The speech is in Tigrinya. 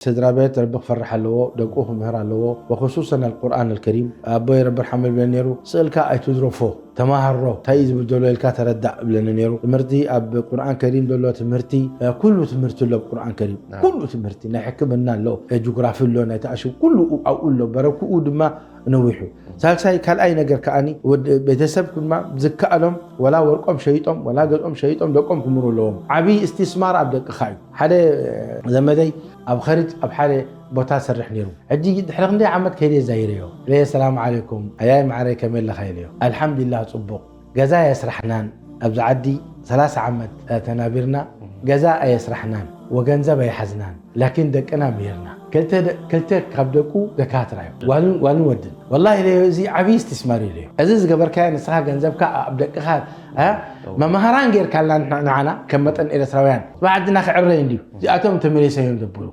ስድራ ቤት ረቢ ክፈርሕ ኣለዎ፣ ደቁ ክምህር ኣለዎ። ወክሱሰን ኣልቁርኣን ኣልከሪም ኣቦይ ረቢ ርሓመ ይብለኒ ነይሩ፣ ስእልካ ኣይትድረፎ፣ ተማሃሮ፣ እንታይ እዩ ዝብል ዘሎ ኢልካ ተረዳእ እብለኒ ነይሩ። ትምህርቲ ኣብ ቁርኣን ከሪም ዘሎ ትምህርቲ፣ ኩሉ ትምህርቲ ኣሎ ኣብ ቁርኣን ከሪም። ኩሉ ትምህርቲ ናይ ሕክምና ኣሎ፣ ጂኦግራፊ ኣሎ፣ ናይ ተኣሽብ ኩሉ ኣብኡ ኣሎ። በረክኡ ድማ ነዊሑ። ሳልሳይ ካልኣይ ነገር ከኣኒ ወድ ቤተሰብ ድማ ዝከኣሎም ወላ ወርቆም ሸይጦም ወላ ገዝኦም ሸይጦም ደቆም ክምህሩ ኣለዎም። ዓብዪ እስትስማር ኣብ ደቅኻ እዩ። ሓደ ዘመደይ ኣብ ኸሪጅ ኣብ ሓደ ቦታ ሰርሕ ነይሩ። ሕጂ ድሕሪ ክንደይ ዓመት ከይደ ዛይረዮ። ኢለዮ ሰላም ዓለይኩም ኣያይ ማዕረይ ከመይ ኣለኻ ኢለዮ። ኣልሓምዱሊላህ ጽቡቕ። ገዛ የስራሕናን ኣብዚ ዓዲ ሰላሳ ዓመት ተናቢርና ገዛ ኣየስራሕናን ወገንዘብ ኣይሓዝናን ላኪን ደቅና ምሂርና። ክልተ ደ- ክልተ ካብ ደቁ ደካትራ እዮም ጓልን ጓልን ወድን። ወላሂ ኢለዮ እዚ ዓብዪ እስትስማር ኢለዮ። እዚ ዝገበርካዮ ንስኻ ገንዘብካ ኣብ ደቅኻ እ? መማህራን ጌርካልና ንሕና- ንዓና ከም መጠን ኤርትራውያን ጽባሕ ዓድና ክዕረ እንድዩ እዚኣቶም ተመሊሰ እዮም ዘብሉ።